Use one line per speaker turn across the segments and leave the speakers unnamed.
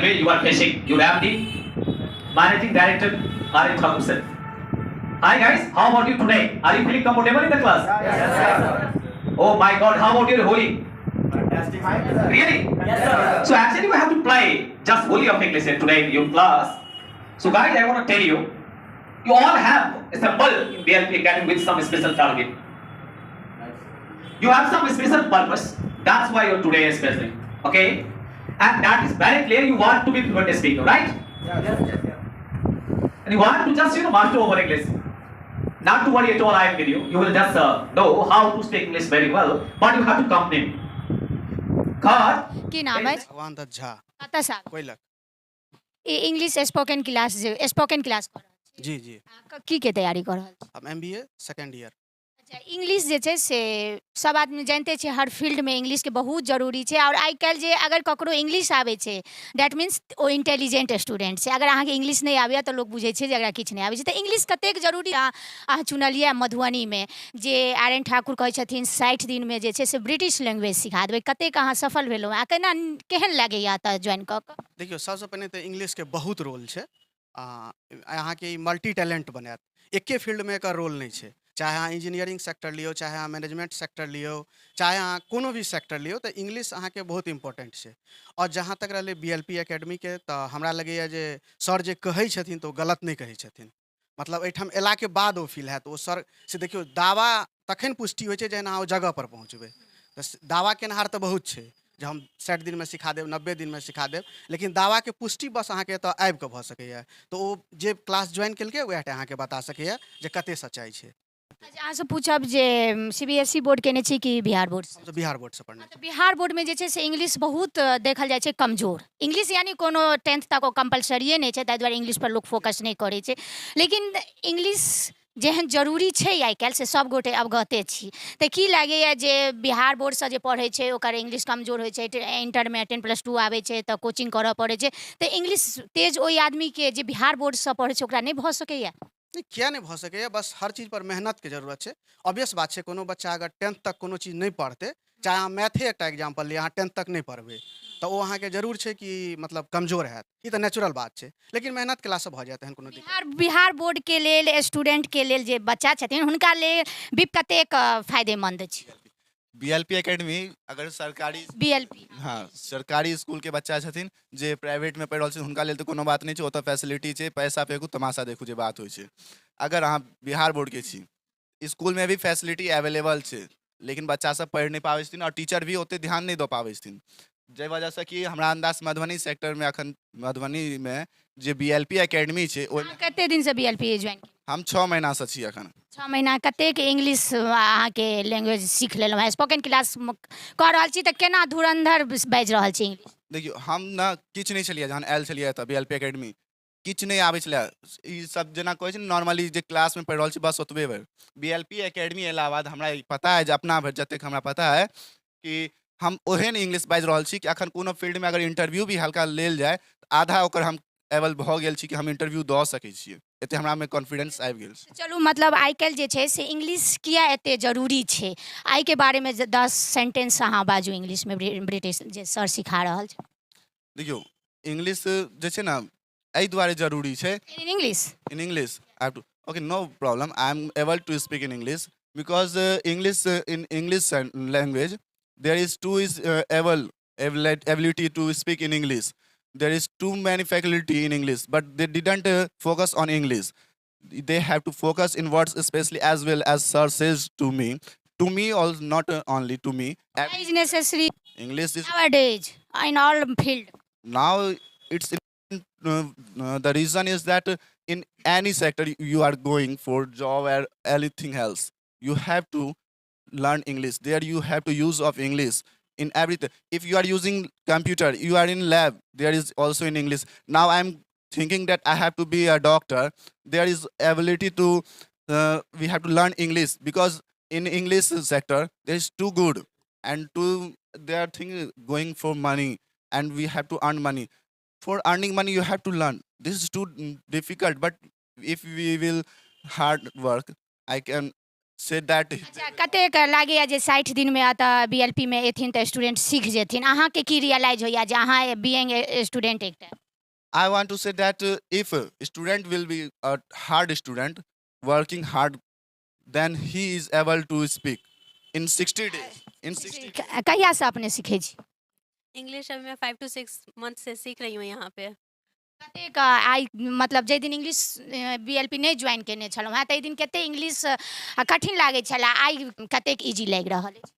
way you are facing your MD, Managing Director R.N. Thakur sir. Hi guys, how about you today? Are you feeling comfortable in the class?
Yes, sir.
Oh my God, how about your Holi?
Fantastic.
Really?
Yes, sir.
So actually we have to play just Holi of English here today in your class. So guys, I want to tell you, you all have assembled in BLP Academy with some special target. You have some special purpose. That's why you're today especially. Okay? And that is very clear. You want to be fluent speaker, right?
Yes, yes, yes.
And you want to just master over English. Not to worry at all, I am with you. You will just know how to speak English very well, but you have to come in. Cause
की नाम अछि?
भगवान दत्त झा।
कतऽसँ आबै?
कोइलक।
ई English spoken class जे spoken class कऽ रहल छी?
जी।
अहाँ की के तैयारी कऽ रहल छी?
हम एम बी ए सेकेंड ईयर।
अच्छा, इंग्लिश जे छै से सब आदमी जानिते छै, हर फील्डमे इंग्लिशके बहुत जरूरी छै आओर आइ काल्हि जे अगर ककरो इंग्लिश आबै छै, that means O intelligent student छै। अगर अहाँके इंग्लिश नहि आबैए तऽ लोक बुझै छै जे एकरा किछु नहि आबै छै। तऽ इंग्लिश कतेक जरूरी अहाँ चुनलियै मधुबनीमे, जे आर एन ठाकुर कहै छथिन 60 दिनमे जे छै से ब्रिटिश लैंग्वेज सिखा देबै। कतेक अहाँ सफल भेलहुँ आ केना केहन लगैए एतऽ ज्वाइन कऽ कऽ?
देखियौ, सबसँ पहिने तऽ इंग्लिशके बहुत रोल छै आ अहाँके ई मल्टी टैलेंट बनायत। एके फील्डमे एकर रोल नहि छै। चाहे अहाँ इंजीनियरिंग सेक्टर लियौ, चाहे अहाँ मैनेजमेंट सेक्टर लियौ, चाहे अहाँ कोनो भी सेक्टर लियौ, तऽ इंग्लिश अहाँके बहुत इम्पोर्टेंट छै। आओर जहाँ तक रहलै बी एल पी एकेडमीके, तऽ हमरा लगैए जे सर जे कहै छथिन तऽ ओ गलत नहि कहै छथिन। मतलब एहिठाम अयलाके बाद ओ फील हैत। ओ सर से देखियौ, दावा तखन पुष्टि होइ छै जहन अहाँ ओ जगहपर पहुँचबै। तऽ दावा केनहार तऽ बहुत छै जे हम 60 दिनमे सिखा देब, 90 दिनमे सिखा देब, लेकिन दावाके पुष्टि बस अहाँके एतऽ आबि कऽ भऽ सकैए। तऽ ओ जे क्लास ज्वाइन केलकै, उएह टा अहाँके बता सकैए जे कते सच्चाइ छै।
अच्छा, अहाँसँ पूछब जे सीबीएसई बोर्ड केने छी कि बिहार बोर्ड?
हमसब बिहार बोर्डसँ पढ़ने छी।
तऽ बिहार बोर्डमे जे छै से इंग्लिश बहुत देखल जाइ छै कमजोर। इंग्लिश यानी कोनो टेंथ तक ओ कम्पलसरिए नहि छै, ताहि दुआरे इंग्लिशपर लोक फोकस नहि करै छै। लेकिन इंग्लिश जेहन जरूरी छै आइ काल्हि, से सभ गोटे अवगते छी। तऽ की लागैए जे बिहार बोर्डसँ जे पढ़ै छै, ओकर इंग्लिश कमजोर होइ छै, इंटरमे 10+2 आबै छै तऽ कोचिंग करऽ पड़ै छै, तऽ इंग्लिश तेज ओहि आदमीके जे बिहार बोर्डसँ पढ़ै छै, ओकरा नहि भऽ सकैए?
नहि, किया नहि भऽ सकैए? बस हर चीज पर मेहनतके जरूरत छै। ऑब्वियस बात छै, कोनो बच्चा अगर टेंथ तक कोनो चीज नहि पढ़तै, चाहे अहाँ मैथे एकटा एग्जाम्पल लिअ, अहाँ टेंथ तक नहि पढ़बै तऽ ओ अहाँके जरूर छै कि मतलब कमजोर हैत। ई तऽ नेचुरल बात छै, लेकिन मेहनत केलासँ भऽ जायत, एहन कोनो दिक्कत
बिहार बोर्डके लेल, स्टूडेंटके लेल, जे बच्चा छथिन हुनका लेल बिप कतेक फायदेमंद छै?
बीएलपी एकेडमी अगर सरकारी
बीएलपी।
हँ, सरकारी स्कूलके बच्चा छथिन, जे प्राइवेटमे पढ़ि रहल छथिन, हुनका लेल तऽ कोनो बात नहि छै। ओतऽ फैसिलिटी छै, पैसा फेकू, तमाशा देखू जे बात होइ छै। अगर अहाँ बिहार बोर्डके छी, स्कूलमे भी फैसिलिटी अवेलेबल छै, लेकिन बच्चा सब पढ़ि नहि पाबै छथिन आओर टीचर भी ओते ध्यान नहि दऽ पाबै छथिन, जाहि वजहसँ कि हमरा अन्दाज मधुबनी सेक्टरमे अखन मधुबनीमे जे बी एल पी एकेडमी छै, ओहिमे
अहाँ कते दिनसँ बीएलपी ज्वाइन?
हम 6 महीनासँ छी अखन।
6 महीना। कतेक इंग्लिश अहाँके लैंग्वेज सीख लेलहुँ हेँ? स्पोकन क्लास कऽ रहल छी तऽ केना धुरन्धर बाजि रहल छी इंग्लिश?
देखियौ, हम ने किछु नहि छलियै। जहन आयल छलियै तऽ बी एल पी एकेडमी किछु नहि आबै छलै। ई सब जेना कहै छै ने, नॉर्मली जे क्लासमे पढ़ि रहल छी, बस ओतबे भरि। बी एल पी एकेडमी अयला बाद हमरा ई पता है जे अपना भरि जतेक हमरा पता है कि हम ओहन इंग्लिश बाजि रहल छी कि अखन कोनो फील्डमे अगर इंटरव्यू भी हल्का लेल जाय तऽ आधा ओकर हम एबल भऽ गेल छी कि हम इंटरव्यू दऽ सकै छियै। एते हमरामे कॉन्फिडेंस आबि गेल छै।
चलू, मतलब आइ काल्हि जे छै से इंग्लिश किया एते जरूरी छै, एहिके बारेमे जे 10 सेंटेंस अहाँ बाजू इंग्लिशमे, ब्रिटिश जे सर सिखा रहल छै।
देखियौ, इंग्लिश जे छै ने, एहि दुआरे जरूरी छै।
In English.
In English I have to, okay, no problem. I am able to speak in English because English, in English language there is two is able ability to speak in English. There is too many faculty in English, but they didn't focus on English. They have to focus in words especially, as well as sir says to me all, not only to me.
Is necessary
English is
nowadays in all field?
Now it's in, the reason is that in any sector you are going for job or anything else, you have to learn English. There you have to use of English in everything. If you are using computer, you are in lab, there is also in English. Now I'm thinking that I have to be a doctor. There is ability to we have to learn English because in English sector there is too good and too they are thinking going for money and we have to earn money. For earning money you have to learn. This is too difficult, but if we will hard work, I can say that.
अच्छा, कतेक लागैए जे 60 दिनमे एतऽ BLP मे एथिन तऽ student सीख जेथिन? अहाँके की रियलाइज होइया जे अहाँ बीइंग स्टूडेंट एकटा?
I want to say that if a student will be a hard student, working hard, then he is able to speak in 60 days. In 60
कहियासँ अपने सीखै छी?
इंग्लिश अभी मैं 5 टू 6 मंथ से सीख रही हूँ यहाँ पे।
कतेक आइ, मतलब जाहि दिन इंग्लिश बीएलपी नहि ज्वाइन केने छलहुँ हेँ, ताहि दिन कतेक इंग्लिश कठिन लागै छलए? आइ कतेक इजी लागि रहल अछि?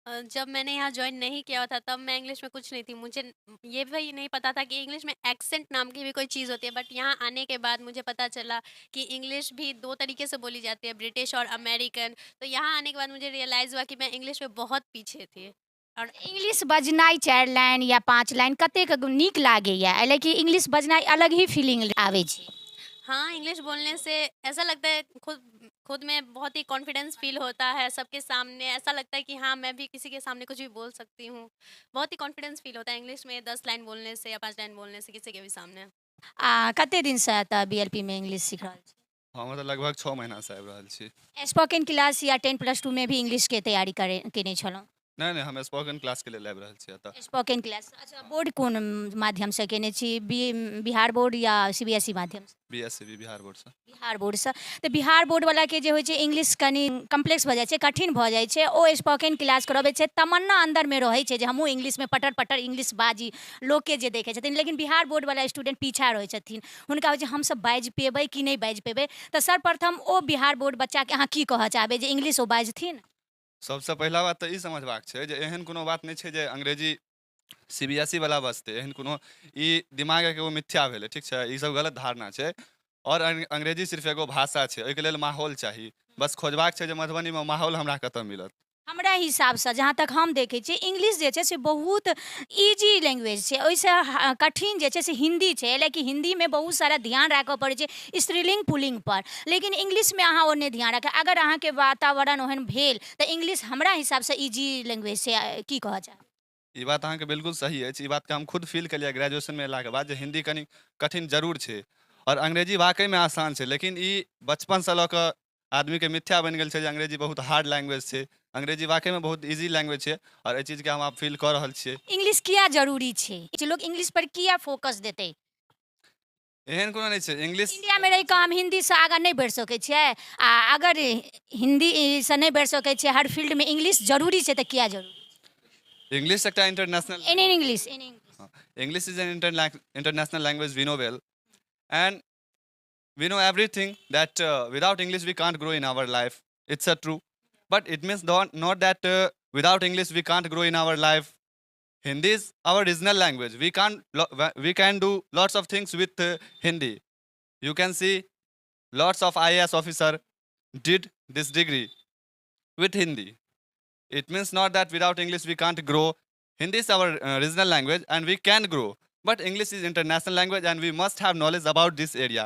जब मैंने यहाँ ज्वाइन नहीं किया था, तब मैं इंग्लिश में कुछ नहीं थी। मुझे ये भी नहीं पता था कि इंग्लिश में एक्सेंट नाम की भी कोई चीज़ होती है। बट यहाँ आने के बाद मुझे पता चला कि इंग्लिश भी दो तरीके से बोली जाती है, ब्रिटिश और अमेरिकन। तो यहाँ आने के बाद मुझे रियलाइज़ हुआ कि मैं इंग्लिश में बहुत पीछे थी और
इंग्लिश बजनाइ चारि लाइन या पाँच लाइन कतेक नीक लागैए? लेकिन इंग्लिश बजनाइ अलग ही फीलिंग आबै छै।
हाँ, इंग्लिश बोलने से ऐसा लगता है, खुद खुद में बहुत ही कॉन्फिडेंस फील होता है। सबके सामने ऐसा लगता है कि हाँ, मैं भी किसी के सामने कुछ भी बोल सकती हूँ। बहुत ही कॉन्फिडेंस फील होता है इंग्लिश में 10 लाइन बोलने से या पाँच लाइन बोलने से किसी के भी सामने।
आ कते दिनसँ एतऽ बीएलपी मे इंग्लिश सीख रहल छी?
हम तऽ लगभग 6 महीनासँ आबि रहल छी।
स्पोकन क्लास या 10+2 मे भी इंग्लिशके तैयारी करे केने छलहुँ?
नहि नहि, हम स्पोकन क्लासके लेल आबि रहल छी एतऽ।
स्पोकन क्लास, अच्छा। बोर्ड कोन माध्यमसँ केने छी, बिहार बोर्ड या सीबीएसई माध्यमसँ?
बीएससीबी, बिहार बोर्डसँ।
बिहार बोर्डसँ। तऽ बिहार बोर्डवलाके जे होइ छै, इंग्लिश कनि कम्प्लेक्स भऽ जाइ छै, कठिन भऽ जाइ छै। ओ स्पोकन क्लास करबै छै। तमन्ना अन्दरमे रहै छै जे हमहूँ इंग्लिशमे पटर पटर इंग्लिश बाजी, लोकके जे देखै छथिन। लेकिन बिहार बोर्डवला स्टूडेंट पीछा रहै छथिन। हुनका होइ छै, हमसब बाजि पेबै कि नहि बाजि पेबै? तऽ सर्वप्रथम ओ बिहार बोर्ड बच्चाके अहाँ की कहऽ चाहबै जे इंग्लिश ओ बाजथिन?
सबसँ पहिला बात तऽ ई समझबाक छै जे एहन कोनो बात नहि छै जे अंग्रेजी सीबीएसई वाला बजतै। एहन कोनो ई दिमागके एगो मिथ्या भेलै, ठीक छै? ई सब गलत धारणा छै। आओर अंग्रेजी सिर्फ एगो भाषा छै, ओहिके लेल माहौल चाही। बस खोजबाक छै जे मधुबनीमे माहौल हमरा कतऽ मिलत।
हमरा हिसाबसँ, जहाँ तक हम देखै छियै, इंग्लिश जे छै से बहुत इजी लैंग्वेज छै। ओहिसँ कठिन जे छै से हिन्दी छै, लेकिन हिन्दीमे बहुत सारा ध्यान राखऽ पड़ै छै स्त्रीलिंग, पुल्लिंग पर। लेकिन इंग्लिशमे अहाँ ओ नहि ध्यान राखब। अगर अहाँके वातावरण ओहन भेल तऽ इंग्लिश हमरा हिसाबसँ इजी लैंग्वेज छै। की कहऽ चाहब?
ई बात अहाँके बिल्कुल सही अछि। ई बातके हम खुद फील केलियै ग्रेजुएशनमे एलाके बाद जे हिन्दी कनि कठिन जरूर छै आओर अंग्रेजी वाकईमे आसान छै। लेकिन ई बचपनसँ लऽ कऽ आदमीके मिथ्या बनि गेल छै जे अंग्रेजी बहुत हार्ड लैंग्वेज छै। अंग्रेजी वाकईमे बहुत इजी लैंग्वेज छै आओर एहि चीजके हम आब फील कऽ रहल छियै।
इंग्लिश किया जरूरी छै? जे लोक इंग्लिश पर किया फोकस देतै?
एहन कोनो नहि छै इंग्लिश।
इंडियामे रहि कऽ हम हिन्दीसँ आगाँ नहि बढ़ि सकै छियै? आ अगर हिन्दीसँ नहि बढ़ि सकै छियै, हर फील्डमे इंग्लिश जरूरी छै, तऽ किया जरूरी?
इंग्लिश एकटा international
in English, in English.
English is an international language, we know well, and we know everything that without English we can't grow in our life. It's a true, but it means not that without English we can't grow in our life. Hindi is our regional language. We can't we can do lots of things with Hindi. You can see lots of IAS officer did this degree with Hindi. It means not that without English we can't grow. Hindi is our regional language and we can grow. But English is international language and we must have knowledge about this area.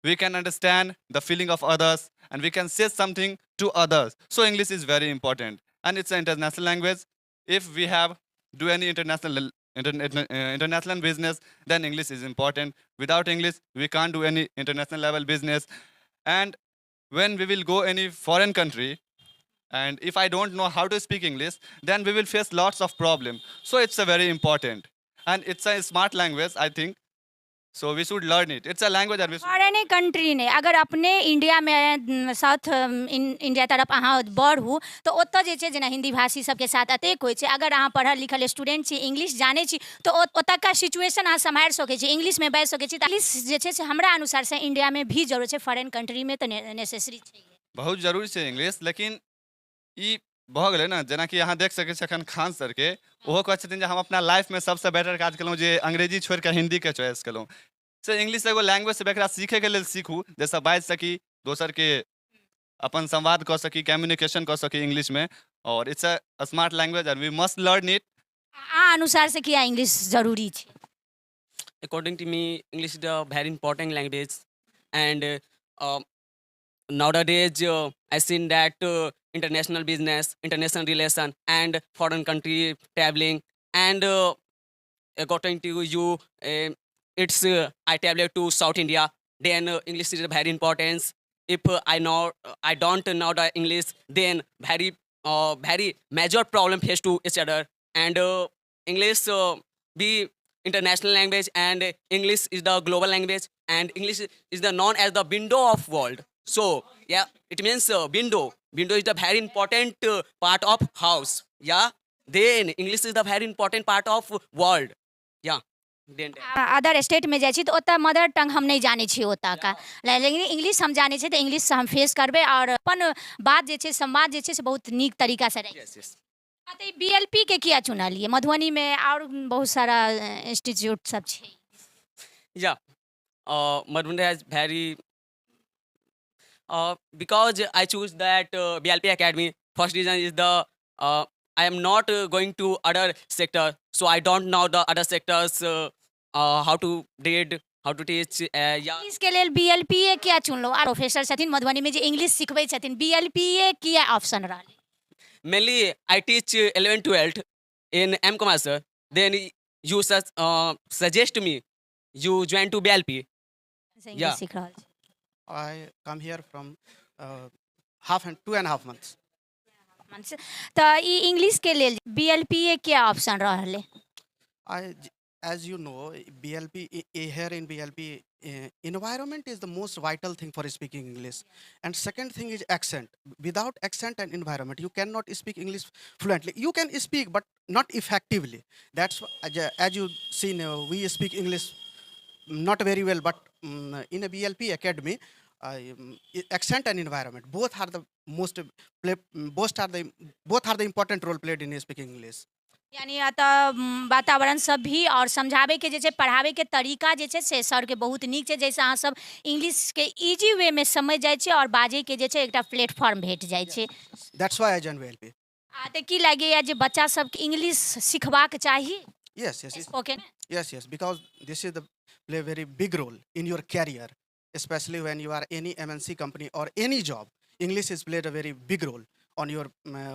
We can understand the feeling of others and we can say something to others. So English is very important and it's an international language. If we have do any international business, then English is important. Without English, we can't do any international level business. And when we will go any foreign country, and if I don't know how to speak English, then we will face lots of problem. So it's a very important and it's a smart language, I think. So we should learn it. It's a language and we should
फॉरेने country नहि, अगर अपने इंडियामे, south India तरफ अहाँ बढ़ू तऽ ओतऽ जे छै, जेना हिन्दी भाषी सबके साथ एतेक होइ छै। अगर अहाँ पढ़ल लिखल स्टूडेंट छी, इंग्लिश जानै छी, तऽ ओतुका सिचुएशन अहाँ सम्हारि सकै छी, इंग्लिशमे बाजि सकै छी। तऽ इंग्लिश जे छै से हमरा अनुसारसँ इंडियामे भी जरूरत छै, फॉरेन कंट्रीमे तऽ नेसेसरी छै।
बहुत जरूरी छै इंग्लिश, लेकिन ई भऽ गेलै ने, जेनाकि अहाँ देख सकै छी एखन खान सरके, ओहो कहै छथिन जे हम अपना लाइफमे सबसँ बेटर काज केलहुँ जे अंग्रेजी छोड़ि कऽ हिन्दीके चॉइस केलहुँ। से इंग्लिश एगो लैंग्वेज छै, एकरा सीखैके लेल सीखू जाहिसँ बाजि सकी, दोसरके अपन संवाद कऽ सकी, कम्युनिकेशन कऽ सकी इंग्लिशमे। आओर it's a smart language and we must learn it.
अहाँ अनुसार से किया इंग्लिश जरूरी छै?
According to me, English is a very important language, and nowadays I seen that international business, international relation and foreign country traveling, and according to you, it's I travel to South India, then English is very important. If I know, I don't know the English, then very very major problem face to each other, and English be international language and English is the global language and English is the known as the window of world. So yeah, it means window. Window is the very important part of house. Yeah, then English is the very important part of world. Yeah, then that.
Other स्टेटमे जाइ छी तऽ ओतऽ mother tongue हम नहि जानै छी ओतऽका, लेकिन इंग्लिश हम जानै छी, तऽ इंग्लिशसँ हम फेस करबै आओर अपन बात जे छै, संवाद जे छै, से बहुत नीक तरीकासँ राखि।
Yes.
तऽ ई बीएलपी के किया चुनलियै? मधुबनीमे आओर बहुत सारा इंस्टीट्यूट सब छै।
Yeah, Madhubani has very because I choose that BLP Academy. First reason is the I am not going to other sector, so I don't know the other sectors how to read, how to teach. Yeah.
English के लेल BLP किया चुनलहुँ? आ professor छथिन मधुबनीमे जे English सिखबै छथिन, BLP किया ऑप्शन रहलै?
Mainly, I teach 11, 12 in M Commerce. Then you suggest me you join to BLP.
Se English
Yeah.
सीख रहल छी।
I come here from half and 2.5 months.
तऽ ई इंग्लिश के लेल बीएलपी किया ऑप्शन रहलै?
As you know, BLP here in BLP, environment is the most vital thing for speaking English. And second thing is accent. Without accent and environment, you cannot speak English fluently. You can speak, but not effectively. That's as you seen, we speak English not very well, but in a BLP academy, accent and environment both are the most play, both are the important role played in speaking English.
यानी एतऽ वातावरण सब भी आओर समझाबैके जे छै, पढ़ाबैके तरीका जे छै, से सरके बहुत नीक छै, जाहिसँ अहाँ सब इंग्लिशके इजी वेमे समझि जाइ छै आओर बाजैके जे छै एकटा प्लेटफॉर्म भेट जाइ छै।
That's why I joined BLP.
आ तऽ की लागैए जे बच्चा सबके इंग्लिश सिखबाक चाही?
Yes.
Spoken.
Yes, because this is the play very big role in your career, especially when you are any MNC company or any job. English is played a very big role on your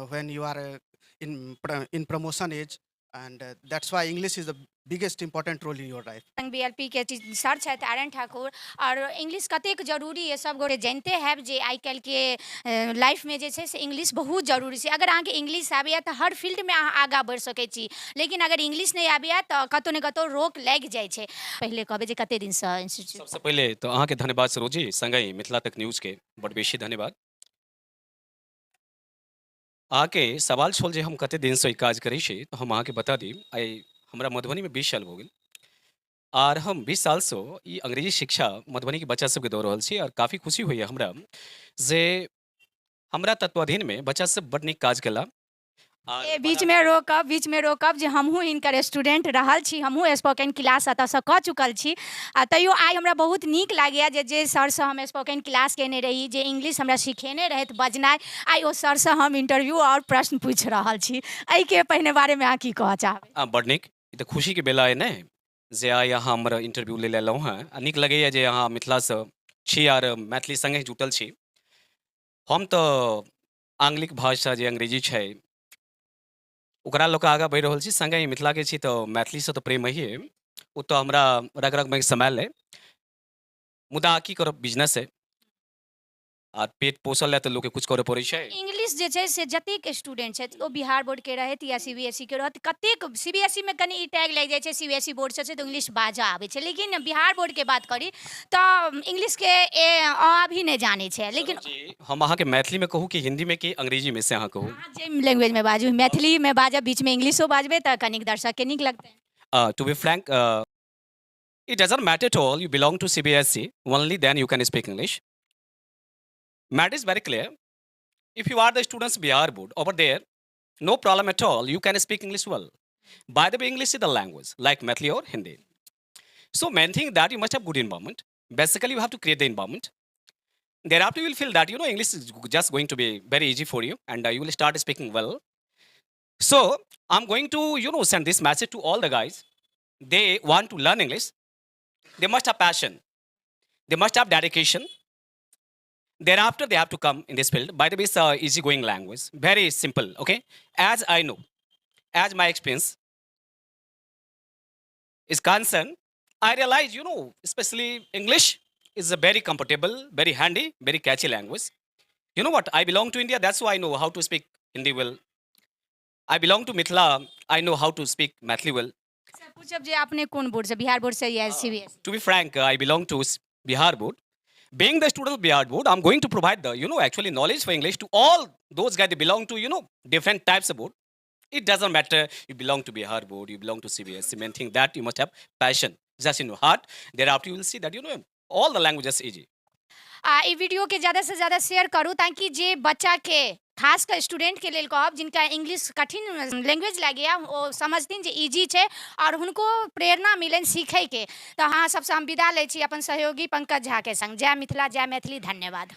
when you are in promotion age, and that's why English is the biggest important role in your life.
BLP के sir छथि आर N Thakur. आओर English कतेक जरूरी यऽ, सब गोटे जानिते हैब जे आइ काल्हिके लाइफमे जे छै से इंग्लिश बहुत जरूरी छै। अगर अहाँके इंग्लिश आबैए तऽ हर फील्डमे अहाँ आगाँ बढ़ि सकै छी, लेकिन अगर इंग्लिश नहि आबैए तऽ कतहु ने कतहु रोक लागि जाइ छै। पहिले कहबै जे कते दिनसँ इंस्टीट्यूट
सबसँ पहिले तऽ अहाँके धन्यवाद सरोजी, सङ्गहि मिथिला तक न्यूजके बड बेसी धन्यवाद। अहाँके सवाल छल जे हम कते दिनसँ ई काज करै छी, तऽ हम अहाँके बता दी, आइ हमरा मधुबनीमे 20 साल भऽ गेल आर हम 20 सालसँ ई अंग्रेजी शिक्षा मधुबनीके बच्चा सबके दऽ रहल छी। आओर काफी खुशी होइए हमरा जे हमरा तत्वाधीनमे बच्चा सब बड नीक काज केला आर
ए, बीचमे रोकब, बीचमे रोकब जे हमहूँ हिनकर स्टूडेंट रहल छी, हमहूँ स्पोकन क्लास एतऽसँ कऽ चुकल छी। आ तैयो आइ हमरा बहुत नीक लागैए जे जे सरसँ हम स्पोकन क्लास केने रही, जे इंग्लिश हमरा सिखेने रहथि बजनाइ, आइ ओ सरसँ हम इंटरव्यू आओर प्रश्न पूछि रहल छी। एहिके पहिने बारेमे अहाँ की कहऽ चाहबै?
बड नीक, ई तऽ खुशीके बेला अइ ने जे आइ अहाँ हमर इंटरव्यू लै लए एलहुँ हेँ। आ नीक लगैए जे अहाँ मिथिलासँ छी आर मैथिली सङ्गे जुटल छी। हम तऽ आंग्लिक भाषा जे अंग्रेजी छै, ओकरा लऽ कऽ आगाँ बढ़ि रहल छी। सङ्गे मिथिलाके छी तऽ मैथिलीसँ तऽ प्रेम अहिए, ओ तऽ हमरा रग रगमे समायल अइ। मुदा की करब, बिजनेस अइ आ पेट पोसल लए तऽ लोकके कुछ करऽ पड़ै छै।
इंग्लिश जे छै से जतेक स्टूडेंट छथि, ओ बिहार बोर्डके रहथि या सीबीएसई के रहथि, कतेक सीबीएसई मे कनि ई टैग लागि जाइ छै, सीबीएसई बोर्डसँ छै तऽ इंग्लिश बाजऽ आबै छै, लेकिन बिहार बोर्डके बात करी तऽ इंग्लिशके ए अ भी नहि जानै छै, लेकिन
जी, हम अहाँके मैथिलीमे कहू कि हिन्दीमे कि अंग्रेजीमे, से अहाँ कहू।
अहाँ जे लैंग्वेजमे बाजू, मैथिलीमे बाजब, बीचमे इंग्लिशो बाजबै तऽ कनिक दर्शकके नीक लगतै।
To be frank, it doesn't matter at all. You belong to CBSE, only then you can speak English. Matter is very clear. If you are the students Bihar board over there, no problem at all. You can speak English well. By the way, English is the language like Maithili or Hindi. So main thing that you must have good environment. Basically, you have to create the environment. Thereafter, you will feel that English is just going to be very easy for you, and you will start speaking well. So I'm going to send this message to all the guys. They want to learn English. They must have passion. They must have dedication. Thereafter, they have to come in this field. By the way, it's a easygoing language, very simple. Okay, as I know, as my experience is concerned, I realize, especially English is a very comfortable, very handy, very catchy language. You know what? I belong to India. That's why I know how to speak Hindi well. I belong to Mithila. I know how to speak Maithili well.
Sir, पूछब जे अपने कोन board से, Bihar board से या CBSE?
To be frank, I belong to Bihar board. Being the student of Bihar board, I'm going to provide the, actually knowledge for English to all those guys that belong to, different types of board. It doesn't matter you belong to Bihar board, you belong to CBSE. Main thing that you must have passion just in your heart. Thereafter, you will see that, all the languages easy.
आ ई वीडियोके ज़्यादासँ ज़्यादा share करू ताकि जे बच्चाके, खास कऽ स्टूडेंटके लेल कहब, जिनका इंग्लिश कठिन लैंग्वेज लागैए, ओ समझथिन जे इजी छै आओर हुनको प्रेरणा मिलनि सीखैके। तऽ अहाँ सबसँ हम विदा लै छी अपन सहयोगी पंकज झाके संग। जय मिथिला, जय मैथिली, धन्यवाद।